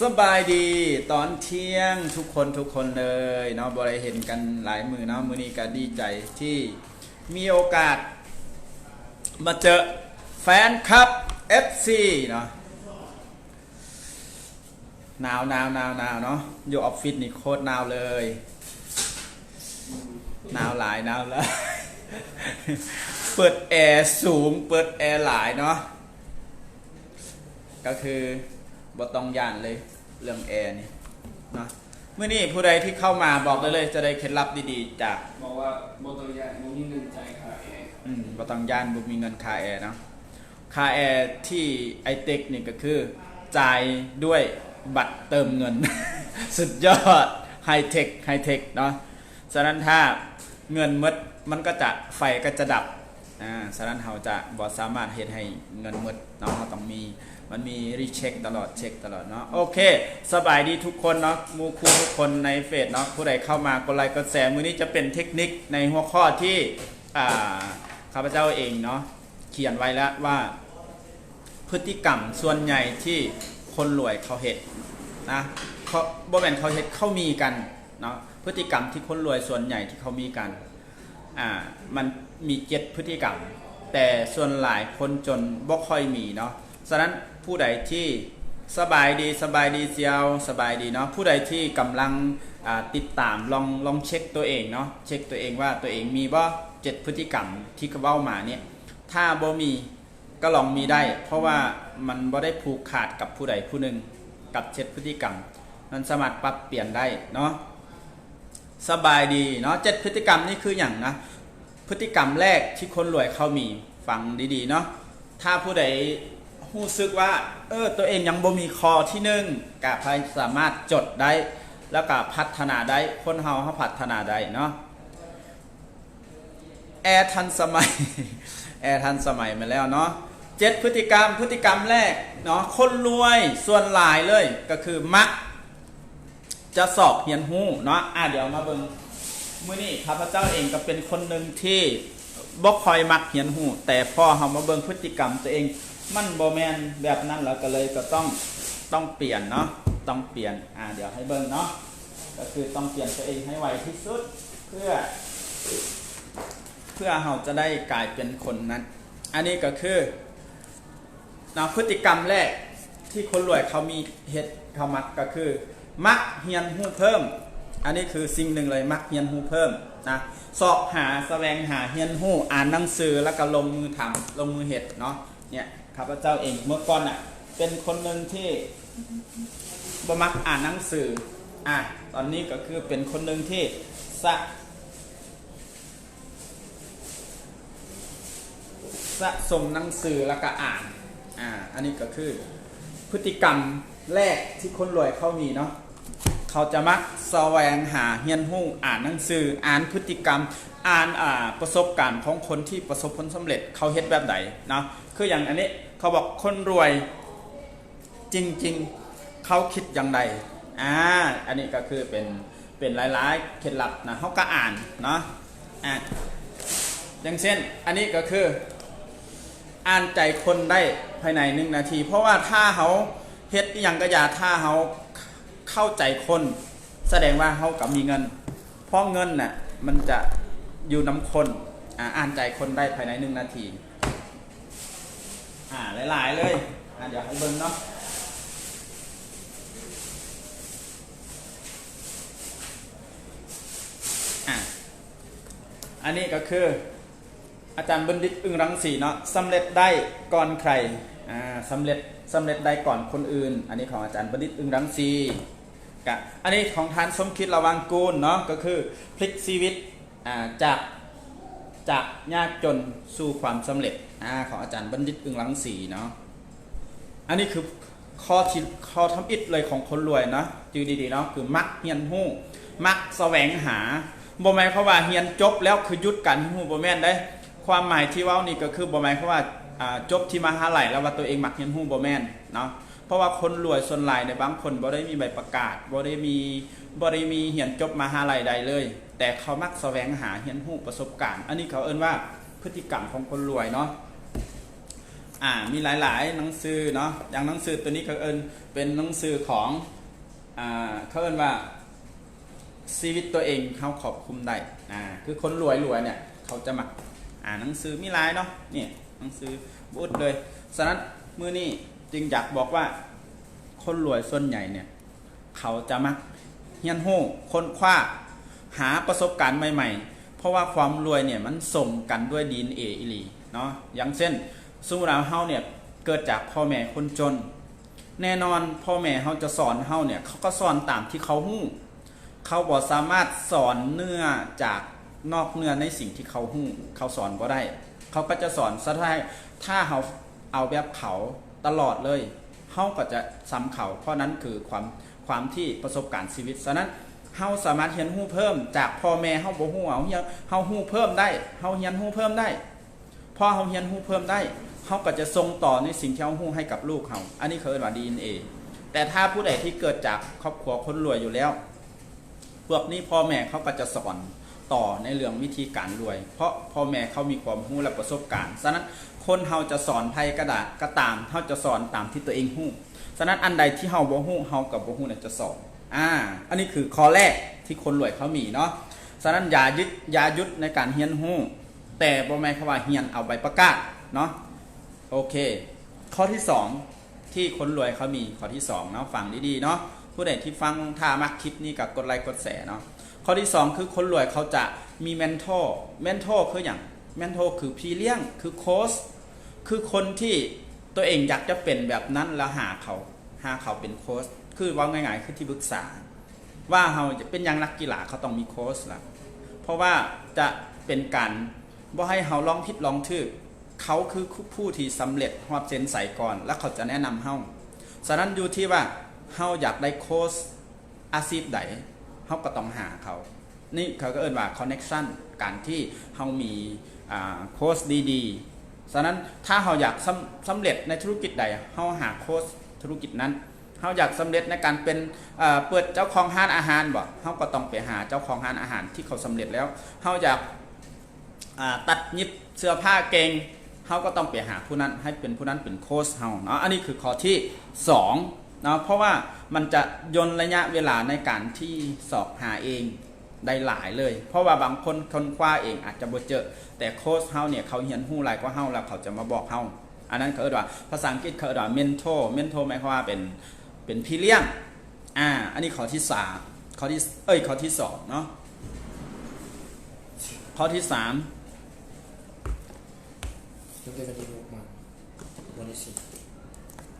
ສະບາຍດີຕອນທ່ຽງທຸກຄົນ ທຸກຄົນເລີຍເນາະ, ບໍ່ໄດ້ເຫັນກັນຫຼາຍມື້ເນາະ. ມື້ນີ້ກໍດີໃຈທີ່ມີໂອກາດມາເຈີແຟນຄລັບ ເອັຟຊີ ເນາະ. ໜາວ ໜາວ ໜາວ ໜາວເນາະ, ຢູ່ອອບຟິດນີ້ໂຄດໜາວເລີຍ, ໜາວຫຼາຍ ໜາວຫຼາຍ. ເປີດແອສູງ ເປີດແອຫຼາຍເນາະ, ກໍຄືບໍ່ຕ້ອງຢ້ານເລີຍເລື່ອງແອນີ້ເນາະ. ມື້ນີ້ຜູ້ໃດທີ່ເຂົ້າມາບອກໄດ້ເລີຍ ຈະໄດ້ເຄັດລັບດີໆຈາກ ບອກວ່າບໍ່ຕ້ອງຢ້ານ ບໍ່ມີເງິນຈ່າຍຄ່າແອ. ອືມ ບໍ່ຕ້ອງຢ້ານ ບໍ່ມີເງິນຄ່າແອເນາະ. ຄ່າແອທີ່ໄອເຕັກນີ້ກໍຄືຈ່າຍດ້ວຍບັດເຕີມເງິນ. ສຸດຍອດ ໄຮເທັກ ໄຮເທັກເນາະ. ສະນັ້ນຖ້າເງິນໝົດ ມັນກໍຈະ ໄຟກໍຈະດັບ. ອາ ສະນັ້ນເຮົາຈະບໍ່ສາມາດເຮັດໃຫ້ເງິນໝົດເນາະ, ເຮົາຕ້ອງມີ ມັນມີຣີເຊັກຕະຫຼອດ ເຊັກຕະຫຼອດເນາະ. ໂອເຄ ສະບາຍດີທຸກຄົນເນາະ ໝູ່ຄູ່ທຸກຄົນໃນເຟສເນາະ, ຜູ້ໃດເຂົ້າມາກົດໄລກົດແຊ. ມື້ນີ້ຈະເປັນເທັກນິກໃນຫົວຂໍ້ທີ່ ອ່າ ຂ້າພະເຈົ້າເອງເນາະ ຂຽນໄວ້ແລ້ວວ່າ ພຶດຕິກຳສ່ວນໃຫຍ່ທີ່ຄົນລວຍເຂົາເຮັດນະ, ເຂົາ ບໍ່ແມ່ນເຂົາເຮັດ ເຂົາມີກັນເນາະ. ພຶດຕິກຳທີ່ຄົນລວຍສ່ວນໃຫຍ່ທີ່ເຂົາມີກັນ ອ່າ ມັນມີເຈັດພຶດຕິກຳ, ແຕ່ສ່ວນຫຼາຍຄົນຈົນບໍ່ຄ່ອຍມີເນາະ. ສະນັ້ນຜູ້ໃດທີ່ ສະບາຍດີ ສະບາຍດີສ່ຽວ ສະບາຍດີເນາະ. ຜູ້ໃດທີ່ກຳລັງ ອ່າ ຕິດຕາມ ລອງ ລອງເຊັກຕົວເອງເນາະ, ເຊັກຕົວເອງວ່າຕົວເອງມີບໍ່ ເຈັດພຶດຕິກຳທີ່ເວົ້າມານີ້. ຖ້າບໍ່ມີ ກໍລອງມີໄດ້ ເພາະວ່າມັນບໍ່ໄດ້ຜູກຂາດກັບຜູ້ໃດຜູ້ໜຶ່ງ, ກັບເຈັດພຶດຕິກຳ ມັນສາມາດປັບປ່ຽນໄດ້ເນາະ. ສະບາຍດີເນາະ, ເຈັດພຶດຕິກຳນີ້ຄືຫຍັງນະ? ພຶດຕິກຳແລກທີ່ຄົນລວຍເຂົາມີ, ຟັງດີໆເນາະ. ຖ້າຜູ້ໃດຮູ້ສຶກວ່າ ເອີ ຕົວເອງຍັງບໍ່ມີຂໍ້ທີໜຶ່ງ ກະສາມາດຈົດໄດ້ ແລ້ວກະພັດທະນາໄດ້, ຄົນເຮົາ ເຮົາພັດທະນາໄດ້ເນາະ. ແອທັນສະໄໝ ແອທັນສະໄໝມາແລ້ວເນາະ. ເຈັດພຶດຕິກຳ, ພຶດຕິກຳແລກເນາະ, ຄົນລວຍສ່ວນຫຼາຍເລີຍກໍຄືມັກຈະຊອກຮຽນຮູ້ເນາະ. ອາ ດຽວມາເບິ່ງ, ມື້ນີ້ຂ້າພະເຈົ້າເອງກໍເປັນຄົນໜຶ່ງທີ່ບໍ່ຄ່ອຍມັກຮຽນຮູ້, ແຕ່ພໍເຮົາມາເບິ່ງພຶດຕິກຳຕົວເອງ ມັນບໍ່ແມ່ນແບບນັ້ນແລ້ວ ກໍເລີຍກໍຕ້ອງ, ຕ້ອງປ່ຽນເນາະ, ຕ້ອງປ່ຽນ. ອາ ດຽວໃຫ້ເບິ່ງເນາະ, ກໍຄືຕ້ອງປ່ຽນຕົວເອງໃຫ້ໄວທີ່ສຸດ ເພື່ອ ເພື່ອເຮົາຈະໄດ້ກາຍເປັນຄົນນັ້ນ. ອັນນີ້ກໍຄືເນາະ ພຶດຕິກຳແລກທີ່ຄົນລວຍເຂົາມີເຮັດ ເຂົາມັກ ກໍຄືມັກຮຽນຮູ້ເພີ່ມ. ອັນນີ້ຄືສິ່ງໜຶ່ງເລີຍ ມັກຮຽນຮູ້ເພີ່ມນະ, ຊອກຫາ ສະແຫວງຫາ ຮຽນຮູ້ ອ່ານໜັງສື ແລ້ວກໍລົງມືທຳ ລົງມືເຮັດເນາະ. ເນຍ ຂ້າພະເຈົ້າເອງເມື່ອກ່ອນນະ ເປັນຄົນໜຶ່ງທີ່ບໍ່ມັກອ່ານໜັງສື. ອາ ຕອນນີ້ກໍຄືເປັນຄົນໜຶ່ງທີ່ສະ ສະສົມໜັງສືແລ້ວກະອ່ານ. ອາ ອັນນີ້ກໍຄືພຶດຕິກຳແລກທີ່ຄົນລວຍເຂົາມີເນາະ, ເຂົາຈະມັກສະແຫວງຫາ ຮຽນຮູ້ ອ່ານໜັງສື ອ່ານພຶດຕິກຳ ອ່ານ ອາ ປະສົບການຂອງຄົນທີ່ປະສົບຜົນສຳເລັດ ເຂົາເຮັດແບບໃດເນາະ. ຄືຢ່າງອັນນີ້ ເຂົາບອກຄົນລວຍ ຈິງໆ ເຂົາຄິດຢ່າງໃດ. ອາ ອັນນີ້ກໍຄືເປັນ, ເປັນຫຼາຍໆເຄັດລັບນະ, ເຮົາກໍອ່ານເນາະ. ອາ ຢ່າງເຊັ່ນ ອັນນີ້ກໍຄືອ່ານໃຈຄົນໄດ້ພາຍໃນໜຶ່ງນາທີ, ເພາະວ່າຖ້າເຮົາເຮັດອີ່ຫຍັງກໍຢ່າ, ຖ້າເຮົາເຂົ້າໃຈຄົນ ສະແດງວ່າເຮົາກໍມີເງິນ, ເພາະເງິນນະ ມັນຈະຢູ່ນຳຄົນ. ອາ ອ່ານໃຈຄົນໄດ້ພາຍໃນໜຶ່ງນາທີ. ອາ ຫຼາຍໆເລີຍ. ອາ ດຽວໃຫ້ເບິ່ງເນາະ. ອາ ອັນນີ້ກໍຄືອາຈານບັນດິດ ອຶ້ງລັງສີເນາະ, ສຳເລັດໄດ້ກ່ອນໃຄ. ອາ ສຳເລັດ, ສຳເລັດໄດ້ກ່ອນຄົນອື່ນ. ອັນນີ້ຂອງອາຈານບັນດິດ ອຶ້ງລັງສີ. ກະ ອັນນີ້ຂອງທ່ານ ສົມຄິດ ລະວັງກູນເນາະ, ກໍຄືພລິກຊີວິດ ອາ ຈາກ, ຈາກຍາກຈົນສູ່ຄວາມສຳເລັດ ອາ ຂອງອາຈານບັນດິດ ອຶ້ງລັງສີເນາະ. ອັນນີ້ຄືຂໍ້ທີ່, ຂໍ້ທຳອິດເລີຍຂອງຄົນລວຍເນາະ, ຈື່ດີໆເນາະ, ຄືມັກຮຽນຮູ້ ມັກສະແຫວງຫາ. ບໍ່ໝາຍຄວາມວ່າຮຽນຈົບແລ້ວຄືຢຸດການຮຽນຮູ້, ບໍ່ແມ່ນເດ້. ຄວາມໝາຍທີ່ເວົ້ານີ້ກໍຄືບໍ່ໝາຍຄວາມວ່າ ອາ ຈົບທີ່ມະຫາໄລແລ້ວວ່າຕົວເອງມັກຮຽນຮູ້, ບໍ່ແມ່ນເນາະ. ເພາະວ່າຄົນລວຍສ່ວນຫຼາຍໃນບາງຄົນບໍ່ໄດ້ມີໃບປະກາດ, ບໍ່ໄດ້ມີ, ບໍ່ໄດ້ມີຮຽນຈົບມະຫາໄລໃດເລີຍ, ແຕ່ເຂົາມັກສະແຫວງຫາຮຽນຮູ້ປະສົບການ. ອັນນີ້ເຂົາເອີ້ນວ່າພຶດຕິກຳຂອງຄົນລວຍເນາະ. ອ່າ ມີຫຼາຍໆໜັງສືເນາະ ຢ່າງໜັງສືໂຕນີ້ເຂົາເອີ້ນເປັນໜັງສືຂອງ ອ່າ ເຂົາເອີ້ນວ່າ ຊີວິດຕົວເອງເຮົາຄວບຄຸມໄດ້ ອ່າ ຄືຄົນລວຍໆເນຍ ເຂົາຈະມັກ ອ່າ ໜັງສືມີຫຼາຍເນາະ ນີ້ໜັງສືບໍ່ອຶດເລີຍ. ສະນັ້ນ ມື້ນີ້ຈຶ່ງຢາກບອກວ່າ ຄົນລວຍສ່ວນໃຫຍ່ເນຍ ເຂົາຈະມັກຮຽນຮູ້, ຄົ້ນຄວ້າ, ຫາປະສົບການໃໝ່ໆ ເພາະວ່າຄວາມລວຍເນຍ ມັນສົ່ງກັນດ້ວຍດີເອັນເອອີ່ຫຼີເນາະ. ຢ່າງເຊັ່ນ ສົມມຸດວ່າເຮົາເນຍ ເກີດຈາກພໍ່ແມ່ຄົນຈົນ, ແນ່ນອນ ພໍ່ແມ່ເຮົາຈະສອນເຮົາເນຍ ເຂົາກໍສອນຕາມທີ່ເຂົາຮູ້. ເຂົາບໍ່ສາມາດສອນເໜືອຈາກ ນອກເໜືອໃນສິ່ງທີ່ເຂົາຮູ້ ເຂົາສອນບໍ່ໄດ້. ເຂົາກໍຈະສອນ ສະທ້າຍ ຖ້າເຮົາເອົາແບບເຂົາຕະຫຼອດເລີຍ ເຮົາກໍຈະສ່ຳເຂົາ. ເພາະນັ້ນຄືຄວາມ ຄວາມທີ່ປະສົບການຊີວິດ. ສະນັ້ນ ເຮົາສາມາດຮຽນຮູ້ເພີ່ມຈາກພໍ່ແມ່ເຮົາບໍ່ຮູ້ ເຮົາຮຽນ ເຮົາຮູ້ເພີ່ມໄດ້ ເຮົາຮຽນຮູ້ເພີ່ມໄດ້. ພໍເຮົາຮຽນຮູ້ເພີ່ມໄດ້ ເຮົາກໍຈະສົ່ງຕໍ່ໃນສິ່ງທີ່ເຮົາຮູ້ໃຫ້ກັບລູກເຮົາ. ອັນນີ້ເຂົາເອີ້ນວ່າດີເອັນເອ. ແຕ່ຖ້າຜູ້ໃດທີ່ເກີດຈາກຄອບຄົວຄົນລວຍຢູ່ແລ້ວ ພວກນີ້ພໍ່ແມ່ເຂົາກໍຈະສອນຕໍ່ໃນເລື່ອງວິທີການລວຍ ເພາະພໍ່ແມ່ເຂົາມີຄວາມຮູ້ ແລະ ປະສົບການ. ສະນັ້ນ ຄົນເຮົາຈະສອນໃຜກໍໄດ້ ກໍຕາມ ເຮົາຈະສອນຕາມທີ່ຕົວເອງຮູ້. ສະນັ້ນ ອັນໃດທີ່ເຮົາບໍ່ຮູ້ ເຮົາກໍບໍ່ຮູ້ ແລ້ວຈະສອນ. ອ່າ ອັນນີ້ຄືຂໍ້ແລກທີ່ຄົນລວຍເຂົາມີເນາະ. ສະນັ້ນ ຢ່າຢຸດ ຢ່າຢຸດໃນການຮຽນຮູ້ ແຕ່ບໍ່ແມ່ນຄຳວ່າຮຽນເອົາໃບປະກາດເນາະ. ໂອເຄ ຂໍ້ທີສອງ ທີ່ຄົນລວຍເຂົາມີ ຂໍ້ທີສອງເນາະ ຟັງດີໆເນາະ. ຜູ້ໃດທີ່ຟັງ ຖ້າມັກຄລິບນີ້ກໍກົດໄລກົດແຊເນາະ. ຂໍ້ທີສອງ ຄືຄົນລວຍເຂົາຈະມີແມນໂທ. ແມນໂທຄືຫຍັງ? ແມນໂທຄືພີ່ລ້ຽງ ຄືໂຄຊ ຄືຄົນທີ່ຕົວເອງຢາກຈະເປັນແບບນັ້ນ ແລ້ວຫາເຂົາ ຫາເຂົາເປັນໂຄຊ. ຄືເວົ້າງ່າຍໆ ຄືທີ່ປຶກສາ ວ່າເຮົາຈະເປັນຫຍັງນັກກິລາເຂົາຕ້ອງມີໂຄຊລະ ເພາະວ່າຈະເປັນການບໍ່ໃຫ້ເຮົາລອງຜິດລອງຖືກ. ເຂົາຄືຜູ້ທີ່ສຳເລັດຮອດເສັ້ນໄຊກ່ອນ ແລ້ວເຂົາຈະແນະນຳເຮົາ. ສະນັ້ນ ຢູ່ທີ່ວ່າເຮົາຢາກໄດ້ໂຄຊອາຊີບໃດ ເຮົາກໍຕ້ອງຫາເຂົາ. ນີ້ເຂົາກໍເອີ້ນວ່າຄອນເນັກຊັນ ການທີ່ເຮົາມີ ອ່າ ໂຄຊດີໆ. ສະນັ້ນ ຖ້າເຮົາຢາກສຳ ສຳເລັດໃນທຸລະກິດໃດ ເຮົາຫາໂຄຊທຸລະກິດນັ້ນ. ເຮົາຢາກສຳເລັດໃນການເປັນ ເອີ ເປີດເຈົ້າຂອງຮ້ານອາຫານບໍ ເຮົາກໍຕ້ອງໄປຫາເຈົ້າຂອງຮ້ານອາຫານທີ່ເຂົາສຳເລັດແລ້ວ. ເຮົາຢາກ ອ່າ ຕັດຫຍິບເສື້ອຜ້າເກັ່ງ ເຮົາກໍຕ້ອງໄປຫາຜູ້ນັ້ນ ໃຫ້ເປັນຜູ້ນັ້ນເປັນໂຄຊເຮົາເນາະ. ອັນນີ້ຄືຂໍ້ທີສອງເນາະ ເພາະວ່າມັນຈະຢ່ນໄລຍະເວລາໃນການທີ່ຊອກຫາເອງໄດ້ຫຼາຍເລີຍ ເພາະວ່າບາງຄົນຄົ້ນຄວ້າເອງອາດຈະບໍ່ເຈີ ແຕ່ໂຄຊເຮົາເນຍ ເຂົາຮຽນຮູ້ຫຼາຍກວ່າເຮົາ ແລ້ວເຂົາຈະມາບອກເຮົາ. ອັນນັ້ນເຂົາເອີ້ນວ່າ ພາສາອັງກິດເຂົາເອີ້ນວ່າ ເມັນໂທ. ເມັນໂທໝາຍຄວາມວ່າເປັນ ເປັນພີ່ລ້ຽງ. ອ່າ ອັນນີ້ຂໍ້ທີສາມ ຂໍ້ທີ ເອີຍ ຂໍ້ທີສອງເນາະ. ຂໍ້ທີສາມ ຕັ້ງແຕ່ວັນທີຫົກມາ ວັນທີສີ່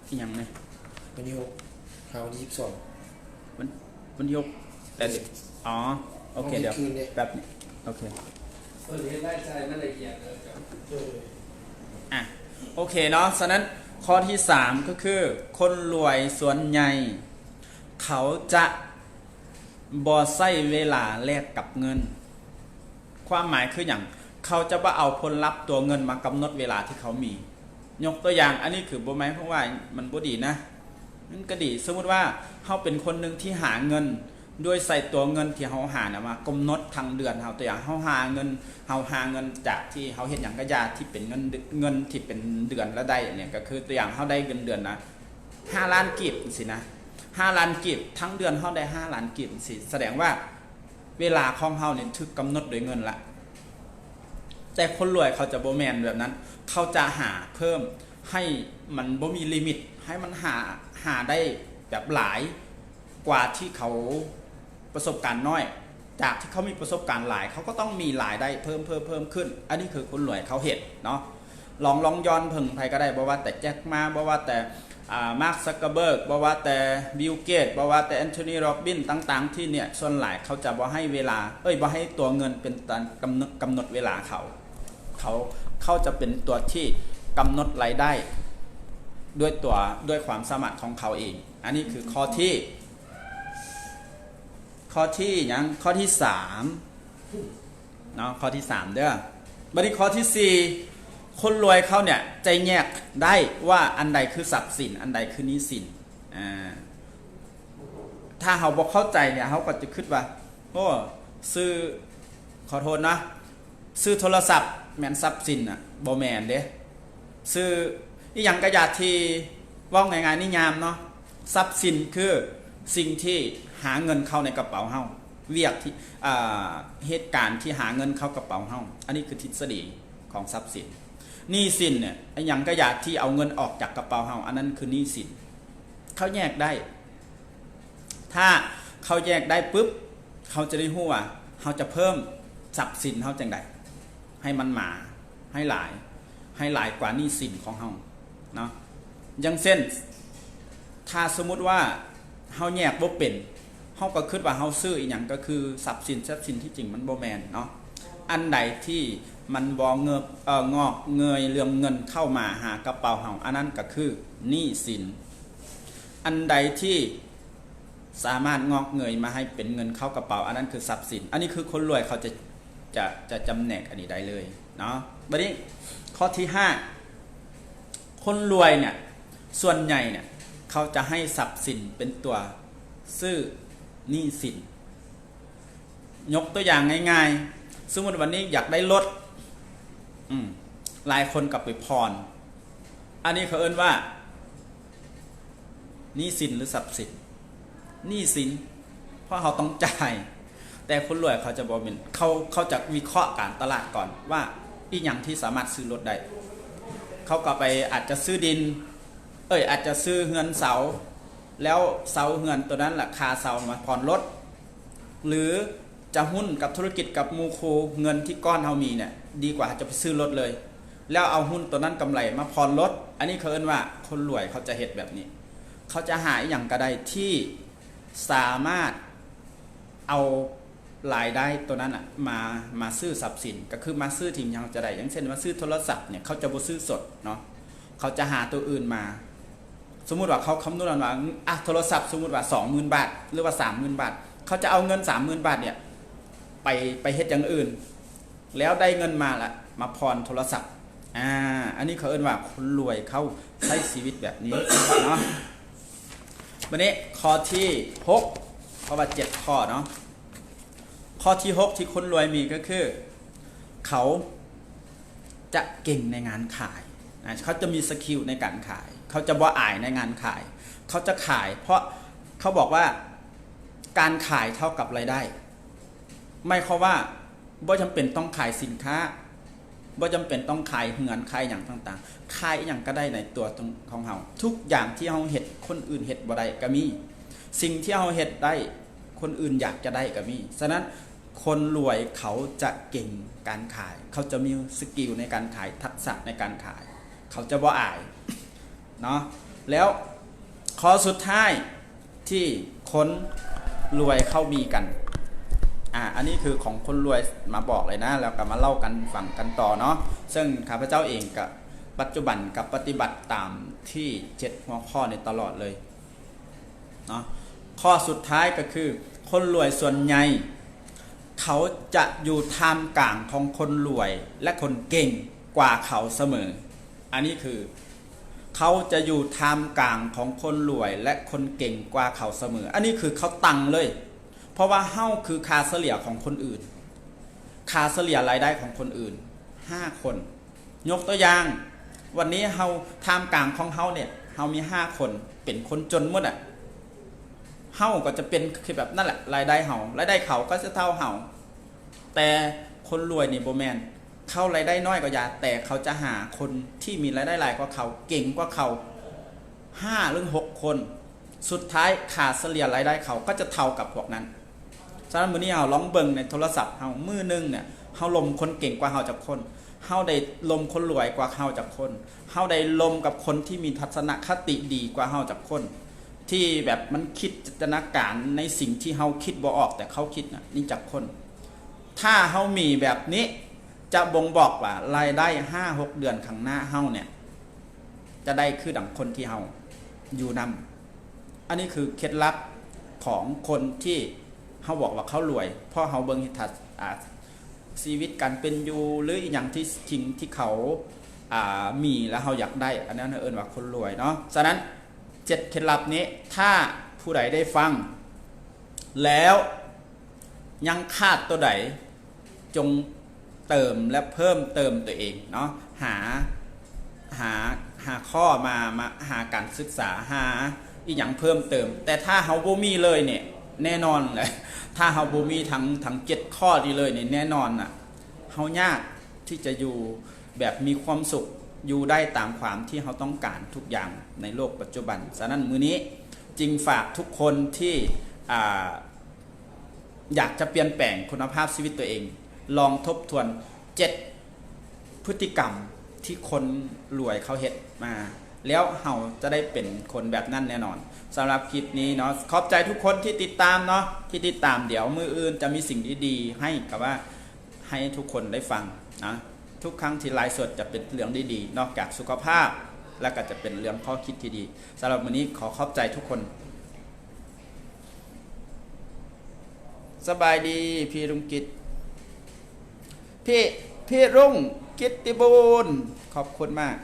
ອີ່ຫຍັງນະ? ວັນທີຫົກ ຫາວັນທີສິບສອງ ວັນ ວັນທີຫົກ ແຕ່ ອໍ ໂອເຄ ເອົາ ດຽວ ຄືນເດ້ ແປັບໜຶ່ງ ໂອເຄ ເພິ່ນເຮັດລາຍຈ່າຍມາລະອຽດເດີເຈົ້າ. ອ່ະ ໂອເຄເນາະ. ສະນັ້ນ ຂໍ້ທີສາມ ກໍຄື ຄົນລວຍສ່ວນໃຫຍ່ ເຂົາຈະບໍ່ໃຊ້ເວລາແລກກັບເງິນ. ຄວາມໝາຍຄືຫຍັງ? ເຂົາຈະບໍ່ເອົາຜົນລັບຕົວເງິນມາກຳນົດເວລາທີ່ເຂົາມີ. ຍົກຕົວຢ່າງ, ອັນນີ້ຄືບໍ່ໝາຍຄວາມວ່າມັນບໍ່ດີນະ, ມັນກໍດີ. ສົມມຸດວ່າເຮົາເປັນຄົນໜຶ່ງທີ່ຫາເງິນ ໂດຍໃຊ້ຕົວເງິນທີ່ເຮົາຫານະມາກຳນົດທັງເດືອນເຮົາ. ຕົວຢ່າງ, ເຮົາຫາເງິນ, ເຮົາຫາເງິນຈາກທີ່ເຮົາເຮັດຫຍັງກໍຢ່າ ທີ່ເປັນເງິນເດືອນ, ເງິນທີ່ເປັນເດືອນລະໄດ້ນີ້ ກໍຄືຕົວຢ່າງເຮົາໄດ້ເງິນເດືອນນະ ຫ້າລ້ານກີບ ຈັ່ງຊີ້ນະ, ຫ້າລ້ານກີບ, ທັງເດືອນເຮົາໄດ້ຫ້າລ້ານກີບ ຈັ່ງຊີ້, ສະແດງວ່າເວລາຂອງເຮົານີ້ຖືກກຳນົດໂດຍເງິນລະ. ແຕ່ຄົນລວຍເຂົາຈະບໍ່ແມ່ນແບບນັ້ນ, ເຂົາຈະຫາເພີ່ມໃຫ້ມັນບໍ່ມີລິມິດ, ໃຫ້ມັນຫາ, ຫາໄດ້ແບບຫຼາຍກວ່າທີ່ເຂົາປະສົບການນ້ອຍ. ຈາກທີ່ເຂົາມີປະສົບການຫຼາຍ, ເຂົາກໍຕ້ອງມີລາຍໄດ້ເພີ່ມ, ເພີ່ມ, ເພີ່ມຂຶ້ນ. ອັນນີ້ຄືຄົນລວຍເຂົາເຮັດເນາະ. ລອງ, ລອງຍ້ອນເບິ່ງໃຜກໍໄດ້, ບໍ່ວ່າແຕ່ແຈັກໝາ, ບໍ່ວ່າແຕ່ ອ່າ ມາກ ຊັກເກີເບີກ, ບໍ່ວ່າແຕ່ ບິວ ເກດ, ບໍ່ວ່າແຕ່ ແອນໂທນີ ໂຣບບິນ ຕ່າງໆ ທີ່ເນຍ ສ່ວນຫຼາຍເຂົາຈະບໍ່ໃຫ້ເວລາ, ເອີຍ, ບໍ່ໃຫ້ຕົວເງິນເປັນຕົວກຳນົດ, ກຳນົດເວລາເຂົາ. ເຂົາ, ເຂົາຈະເປັນຕົວທີ່ກຳນົດລາຍໄດ້ດ້ວຍຕົວ, ດ້ວຍຄວາມສາມາດຂອງເຂົາເອງ. ອັນນີ້ຄືຂໍ້ທີ ຂໍ້ທີຫຍັງ? ຂໍ້ທີສາມເນາະ, ຂໍ້ທີສາມເດີ. ບັດນີ້ຂໍ້ທີສີ່ ຄົນລວຍເຂົາເນຍຈະແຍກໄດ້ວ່າອັນໃດຄືຊັບສິນ, ອັນໃດຄືໜີ້ສິນ. ອ່າ ຖ້າເຮົາບໍ່ເຂົ້າໃຈເນຍ, ເຮົາກໍຈະຄິດວ່າ ໂອ້ ຊື້, ຂໍໂທດນະ, ຊື້ໂທລະສັບແມ່ນຊັບສິນນະ? ບໍ່ແມ່ນເດ້. ຊື້ ອີ່ຫຍັງກໍຢ່າ ທີ່ເວົ້າງ່າຍໆ ນິຍາມເນາະ, ຊັບສິນຄືສິ່ງທີ່ຫາເງິນເຂົ້າໃນກະເປົາເຮົາ, ວຽກທີ່ ອ່າ ເຫດການທີ່ຫາເງິນເຂົ້າກະເປົາເຮົາ, ອັນນີ້ຄືທິດສະດີຂອງຊັບສິນ. ໜີ້ສິນເນຍ ອີ່ຫຍັງກໍຢ່າທີ່ເອົາເງິນອອກຈາກກະເປົາເຮົາ, ອັນນັ້ນຄືໜີ້ສິນ. ເຂົາແຍກໄດ້. ຖ້າເຂົາແຍກໄດ້ປຶບ ເຮົາຈະໄດ້ຮູ້ວ່າເຮົາຈະເພີ່ມຊັບສິນເຮົາຈັ່ງໃດ ໃຫ້ມັນມາ ໃຫ້ຫຼາຍ ໃຫ້ຫຼາຍກວ່າໜີ້ສິນຂອງເຮົາເນາະ. ຢ່າງເຊັ່ນ ຖ້າສົມມຸດວ່າເຮົາແຍກບໍ່ເປັນ, ເຮົາກໍຄິດວ່າເຮົາຊື້ອີ່ຫຍັງກໍຄືຊັບສິນ, ຊັບສິນທີ່ຈິງມັນບໍ່ແມ່ນເນາະ. ອັນໃດທີ່ມັນບໍ່ເງີບ ເອີ ງອກເງີຍເລື່ອງເງິນເຂົ້າມາຫາກະເປົາເຮົາ, ອັນນັ້ນກໍຄືໜີ້ສິນ. ອັນໃດທີ່ສາມາດງອກເງີຍມາໃຫ້ເປັນເງິນເຂົ້າກະເປົາ, ອັນນັ້ນຄືຊັບສິນ. ອັນນີ້ຄືຄົນລວຍເຂົາຈະ ຈະ ຈະຈຳແນກອັນນີ້ໄດ້ເລີຍເນາະ. ບັດນີ້ຂໍ້ທີຫ້າ ຄົນລວຍເນຍ ສ່ວນໃຫຍ່ເນຍ ເຂົາຈະໃຫ້ຊັບສິນເປັນຕົວຊື້ໜີ້ສິນ. ຍົກຕົວຢ່າງງ່າຍໆ ສົມມຸດວ່ານີ້ຢາກໄດ້ລົດ ອືມ ຫຼາຍຄົນກໍໄປຜ່ອນ. ອັນນີ້ເຂົາເອີ້ນວ່າໜີ້ສິນ ຫຼື ຊັບສິນ? ໜີ້ສິນ ເພາະເຮົາຕ້ອງຈ່າຍ. ແຕ່ຄົນລວຍເຂົາຈະບໍ່ແມ່ນ, ເຂົາ ເຂົາຈະວິເຄາະການຕະຫຼາດກ່ອນວ່າ ອີ່ຫຍັງທີ່ສາມາດຊື້ລົດໄດ້. ເຂົາກໍໄປ ອາດຈະຊື້ດິນ ເອີຍ ອາດຈະຊື້ເຮືອນເຊົ່າ ແລ້ວເຊົ່າເຮືອນໂຕນັ້ນລະ ຄ່າເຊົ່າມາຜ່ອນລົດ ຫຼື ຈະຫຸ້ນກັບທຸລະກິດກັບໝູ່ຄູ່, ເງິນທີ່ກ້ອນເຮົາມີເນຍ ດີກວ່າເຮົາຈະໄປຊື້ລົດເລີຍ ແລ້ວເອົາຫຸ້ນໂຕນັ້ນກຳໄລມາຜ່ອນລົດ. ອັນນີ້ເຂົາເອີ້ນວ່າຄົນລວຍເຂົາຈະເຮັດແບບນີ້. ເຂົາຈະຫາອີ່ຫຍັງກໍໄດ້ທີ່ສາມາດເອົາລາຍໄດ້ໂຕນັ້ນນະ ມາ ມາຊື້ຊັບສິນ, ກໍຄືມາຊື້ທີ່ເຮົາຈະໄດ້. ຢ່າງເຊັ່ນວ່າຊື້ໂທລະສັບເນຍ ເຂົາຈະບໍ່ຊື້ສົດເນາະ, ເຂົາຈະຫາໂຕອື່ນມາ. ສົມມຸດວ່າເຂົາຄຳນວນວ່າ ອະ ໂທລະສັບ ສົມມຸດວ່າສອງໝື່ນບາດ ຫຼືວ່າສາມໝື່ນບາດ, ເຂົາຈະເອົາເງິນສາມໝື່ນບາດເນຍ ໄປ ໄປເຮັດຢ່າງອື່ນ ແລ້ວໄດ້ເງິນມາລະມາຜ່ອນໂທລະສັບ. ອາ ອັນນີ້ເຂົາເອີ້ນວ່າຄົນລວຍເຂົາໃຊ້ຊີວິດແບບນີ້ເນາະ. ບັດນີ້ຂໍ້ທີຫົກ ເພາະວ່າເຈັດຂໍ້ເນາະ, ຂໍ້ທີຫົກທີ່ຄົນລວຍມີກໍຄື ເຂົາຈະເກັ່ງໃນງານຂາຍນະ, ເຂົາຈະມີສະກິວໃນການຂາຍ, ເຂົາຈະບໍ່ອາຍໃນງານຂາຍ, ເຂົາຈະຂາຍ ເພາະເຂົາບອກວ່າການຂາຍເທົ່າກັບລາຍໄດ້. ໝາຍຄວາມວ່າບໍ່ຈຳເປັນຕ້ອງຂາຍສິນຄ້າ, ບໍ່ຈຳເປັນຕ້ອງຂາຍເຮືອນ ຂາຍຫຍັງຕ່າງໆ, ຂາຍອີ່ຫຍັງກໍໄດ້ໃນຕົວຂອງເຮົາ. ທຸກຢ່າງທີ່ເຮົາເຮັດ ຄົນອື່ນເຮັດບໍ່ໄດ້ກໍມີ, ສິ່ງທີ່ເຮົາເຮັດໄດ້ ຄົນອື່ນຢາກຈະໄດ້ກໍມີ. ສະນັ້ນ ຄົນລວຍເຂົາຈະເກັ່ງການຂາຍ, ເຂົາຈະມີສະກິວໃນການຂາຍ, ທັກສະໃນການຂາຍ, ເຂົາຈະບໍ່ອາຍເນາະ. ແລ້ວຂໍ້ສຸດທ້າຍ ທີ່ຄົນລວຍເຂົາມີກັນ. ອາ ອັນນີ້ຄືຂອງຄົນລວຍມາບອກເລີຍນະ, ແລ້ວກໍມາເລົ່າກັນຟັງກັນຕໍ່ເນາະ. ເຊິ່ງຂ້າພະເຈົ້າເອງກໍປັດຈຸບັນກໍປະຕິບັດຕາມທີ່ເຈັດຫົວຂໍ້ນີ້ຕະຫຼອດເລີຍເນາະ. ຂໍ້ສຸດທ້າຍກໍຄື ຄົນລວຍສ່ວນໃຫຍ່ ເຂົາຈະຢູ່ທ່າມກາງຂອງຄົນລວຍ ແລະ ຄົນເກັ່ງກວ່າເຂົາສະເໝີ. ອັນນີ້ຄື ເຂົາຈະຢູ່ທ່າມກາງຂອງຄົນລວຍ ແລະ ຄົນເກັ່ງກວ່າເຂົາສະເໝີ. ອັນນີ້ຄືເຂົາຕັ້ງເລີຍ, ເພາະວ່າເຮົາຄືຄ່າສະເລ່ຍຂອງຄົນອື່ນ, ຄ່າສະເລ່ຍລາຍໄດ້ຂອງຄົນອື່ນ ຫ້າຄົນ. ຍົກຕົວຢ່າງ, ວັນນີ້ເຮົາ ທ່າມກາງຂອງເຮົາເນຍ ເຮົາມີຫ້າຄົນ ເປັນຄົນຈົນໝົດອະ, ເຮົາກໍຈະເປັນຄືແບບນັ້ນແຫຼະ, ລາຍໄດ້ເຮົາ ລາຍໄດ້ເຂົາກໍຈະເທົ່າເຮົາ. ແຕ່ຄົນລວຍນີ້ບໍ່ແມ່ນ, ເຂົາລາຍໄດ້ນ້ອຍກໍຢ່າ, ແຕ່ເຂົາຈະຫາຄົນທີ່ມີລາຍໄດ້ຫຼາຍກວ່າເຂົາ, ເກັ່ງກວ່າເຂົາ ຫ້າ ຫຼື ຫົກຄົນ. ສຸດທ້າຍຄ່າສະເລ່ຍລາຍໄດ້ເຂົາກໍຈະເທົ່າກັບພວກນັ້ນ. ສະນັ້ນ ມື້ນີ້ເຮົາລອງເບິ່ງໃນໂທລະສັບເຮົາ, ມື້ໜຶ່ງເນຍ ເຮົາລົມຄົນເກັ່ງກວ່າເຮົາຈັກຄົນ? ເຮົາໄດ້ລົມຄົນລວຍກວ່າເຮົາຈັກຄົນ? ເຮົາໄດ້ລົມກັບຄົນທີ່ມີທັດສະນະຄະຕິດີກວ່າເຮົາຈັກຄົນ? ທີ່ແບບມັນຄິດຈິນຕະນາການໃນສິ່ງທີ່ເຮົາຄິດບໍ່ອອກ ແຕ່ເຂົາຄິດນະ ນີ້ຈັກຄົນ? ຖ້າເຮົາມີແບບນີ້ ຈະບົ່ງບອກວ່າລາຍໄດ້ຫ້າຫົກເດືອນຂ້າງໜ້າເຮົາເນຍ ຈະໄດ້ຄືດັ່ງຄົນທີ່ເຮົາຢູ່ນຳ. ອັນນີ້ຄືເຄັດລັບຂອງຄົນທີ່ເຮົາບອກວ່າເຂົາລວຍ, ເພາະເຮົາເບິ່ງເຫັນທັດ ອາ ຊີວິດການເປັນຢູ່ ຫຼື ອີ່ຫຍັງທີ່ ສິ່ງທີ່ເຂົາ ອາ ມີ ແລ້ວເຮົາຢາກໄດ້, ອັນນັ້ນເອີ້ນວ່າຄົນລວຍເນາະ. ສະນັ້ນ ເຈັດເຄັດລັບນີ້ ຖ້າຜູ້ໃດໄດ້ຟັງແລ້ວ ຍັງຂາດຕົວໃດ ຈົ່ງເຕີມ ແລະ ເພີ່ມເຕີມຕົວເອງເນາະ, ຫາ ຫາ ຫາຂໍ້ມາ ມາຫາການສຶກສາ ຫາອີ່ຫຍັງເພີ່ມເຕີມ. ແຕ່ຖ້າເຮົາບໍ່ມີເລີຍນີ້ ແນ່ນອນແຫຼະ ຖ້າເຮົາບໍ່ມີທັງ ທັງເຈັດຂໍ້ນີ້ເລີຍນີ້ ແນ່ນອນນະ ເຮົາຍາກທີ່ຈະຢູ່ແບບມີຄວາມສຸກ ຢູ່ໄດ້ຕາມຄວາມທີ່ເຮົາຕ້ອງການທຸກຢ່າງໃນໂລກປັດຈຸບັນ. ສະນັ້ນ ມື້ນີ້ຈຶ່ງຝາກທຸກຄົນທີ່ ອ່າ ຢາກຈະປ່ຽນແປງຄຸນນະພາບຊີວິດຕົວເອງ ລອງທົບທວນເຈັດພຶດຕິກຳທີ່ຄົນລວຍເຂົາເຮັດມາ ແລ້ວເຮົາຈະໄດ້ເປັນຄົນແບບນັ້ນແນ່ນອນ. ສຳລັບຄລິບນີ້ເນາະ ຂອບໃຈທຸກຄົນທີ່ຕິດຕາມເນາະ ທີ່ຕິດຕາມ. ດຽວມື້ອື່ນຈະມີສິ່ງດີໆໃຫ້ ກະວ່າໃຫ້ທຸກຄົນໄດ້ຟັງນະ. ທຸກຄັ້ງທີ່ໄລຟ໌ສົດຈະເປັນເລື່ອງດີໆ ນອກຈາກສຸຂະພາບ ແລ້ວກະຈະເປັນເລື່ອງຂໍ້ຄິດທີ່ດີ. ສຳລັບມື້ນີ້ຂໍຂອບໃຈທຸກຄົນ. ສະບາຍດີ ພີ່ລຸງກິດ ພີ່ ພີ່ລຸງກິດຕິບູນ ຂອບຄຸນມາກ.